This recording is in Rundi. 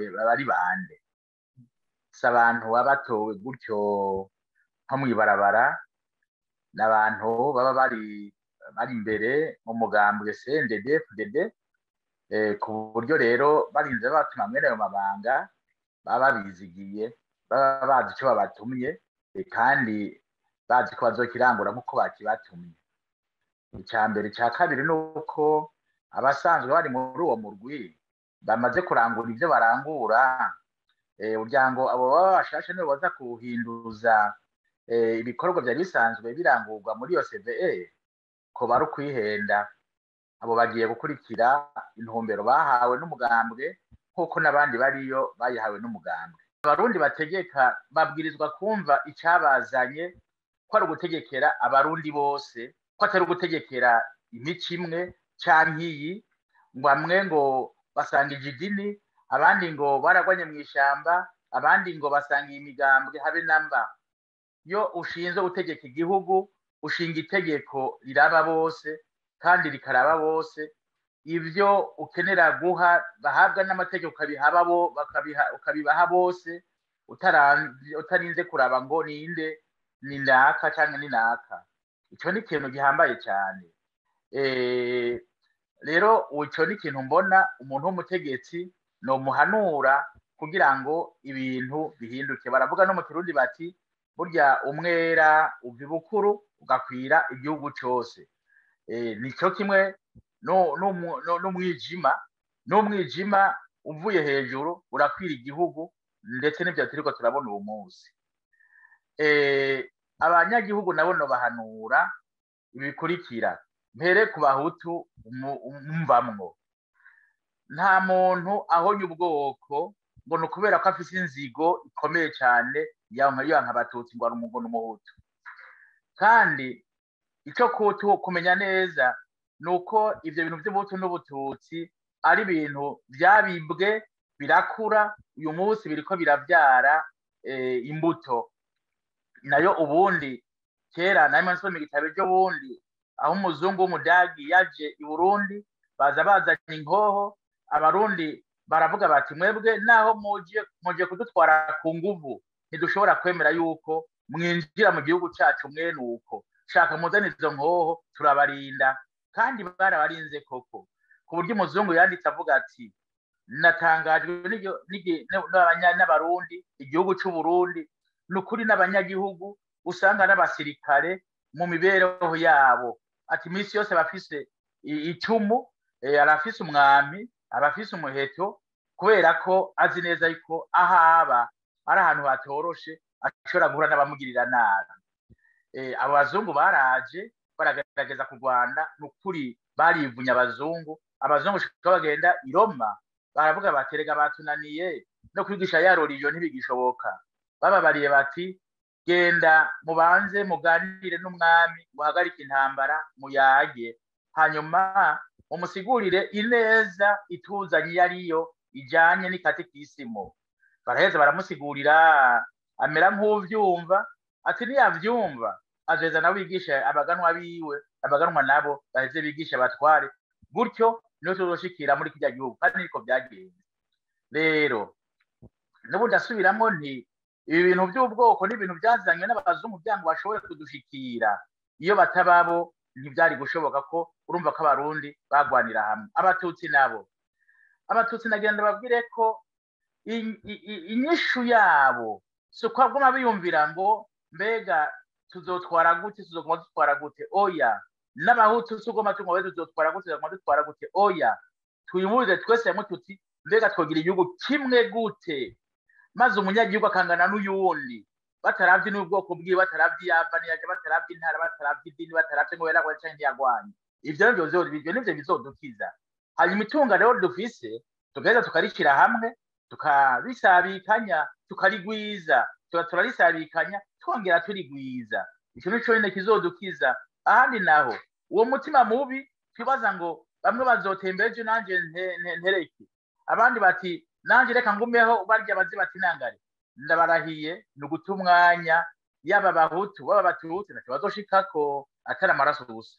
batowe baba ari bande? Si abantu baba batowe gutyo nko mw'ibarabara, ni abantu baba bari imbere mu mugambwe CNDD-FDD, ku buryo rero barinze batuma mwene ayo mabanga baba babizigiye, baba bazi ico babatumye, kandi bazi ko bazokirangura nk'uko bakibatumye. Ica mbere. Ica kabiri ni uko abasanzwe bari muri uwo murwi bamaze kurangura ivyo barangura, uryango abo baba bashashe nibo baza kuhinduza ibikorwa vyari bisanzwe birangurwa muri iyo CVR, ko bari ukwihenda. Abo bagiye gukurikira intumbero bahawe n'umugambwe nk'uko n'abandi bariyo bayihawe n'umugambwe. Abarundi bategeka babwirizwa kumva icabazanye ko ari ugutegekera abarundi bose, ko atari ugutegekera imico imwe canke iyi, ngo bamwe ngo basangije idini, abandi ngo baragwanye mw'ishamba, abandi ngo basangiye imigambwe, habe namba. Iyo ushinzwe gutegeka igihugu, ushinga itegeko riraba bose kandi rikaraba bose. Ivyo ukenera guha bahabwa n'amategeko ukabihaba bo, ukabibaha bose, utarinze kuraba ngo ninde, ni naka canke ni naka. Ico ni ikintu gihambaye cane. Rero ico ni ikintu mbona umuntu w'umutegetsi nomuhanura kugira ngo ibintu bihinduke. Baravuga no mu Kirundi bati burya umwera uva ibukuru ugakwira igihugu cose. Nico kimwe n'umwijima uvuye hejuru urakwira igihugu, ndetse n'ivyo turiko turabona uwo munsi. Abanyagihugu nabo nobahanura ibikurikira. Mpere ku bahutu umvamwo. Nta muntu ahonya ubwoko ngo ni ukubera ko afise inzigo ikomeye cane yanka abatutsi ngo ari umugo n'umuhutu. Kandi ico kumenya neza nuko ivyo bintu vy'ubuhutu n'ubututsi ari ibintu vyabibwe birakura, uyu munsi biriko biravyara imbuto. Nayo ubundi kera nayo nsoma igitabo ejo bundi aho umuzungu w'umudagi yaje i Burundi, baza bazanye inkoho, abarundi baravuga bati mwebwe naho muje kudutwara ku nguvu, ntidushobora kwemera yuko mwinjira mu gihugu cacu mwene uko, shaka muzane izo nkoho turabarinda. Kandi barabarinze koko, ku buryo umuzungu yanditse avuga ati natangajwe n'abarundi, igihugu c'u Burundi nukuri n'abanyagihugu usanga n'abasirikare mu mibereho yabo, ati imisi yose bafise icumu, arafise umwami, abafise umuheto, kubera ko azi neza yuko ahaba ari ahantu hatoroshe ashobora guhura n'abamugirira nabi. Abo bazungu baraje baragerageza kurwana, nukuri barivunya abazungu. Abazungu shika bagenda i Roma baravuga bati erega batunaniye no kwigisha ya religion ntibigishoboka. Bababariye bati genda mubanze muganire n'umwami, muhagarike intambara, muyage, hanyuma mumusigurire ineza ituzanye iyo ariyo ijanye n'ikatikisimo. Baraheza baramusigurira, amera nk'uvyumva, ati niyavyumva azeza nawe yigisha abaganwa biwe, abaganwa nabo baheze bigisha abatware, gutyo niho tuzoshikira muri kirya gihugu. Kandi niko byagenze. Rero n'ubu ndasubiramwo nti ibi bintu by'ubwoko ni ibintu byazanywe n'abazungu kugira ngo bashobore kudushikira. Iyo batababo ntibyari gushoboka ko urumva ko abarundi bagwanira hamwe. Abatutsi nabo, abatutsi nagenda babwire ko inyishu yabo si uko baguma biyumvira ngo mbega tuzotwara gute, tuzoguma dutwara gute. Oya, n'abahutu si ugoma tuguma tuzotwara gute, tuzoguma dutwara gute. Oya, twiyumvire twese hamwe tuti mbega twogira igihugu kimwe gute, maze umunyagihugu akangana n'uyundi, bataravye n'ubwoko bwiwe, bataravye iyava n'iyaja, bataravye intara, bataravye idini, bataravye ngo yaragwanye canke ntiyagwanye. Ivyo nivyo bizodukiza. Hanyuma itunga rero dufise tugaheza tukarishira hamwe, tukarisabikanya, tukarigwiza, turarisabikanya, twongera turigwiza. Ico nico nyene kizodukiza. Ahandi naho uwo mutima mubi twibaza ngo bamwe bazotembera ejo nanje ntereke, abandi bati nanje reka ngumeho, barya bazi bati nangare. Ndabarahiye ni uguta umwanya, yaba abahutu baba abatutsi ntaco bazoshikako atari amaraso gusa.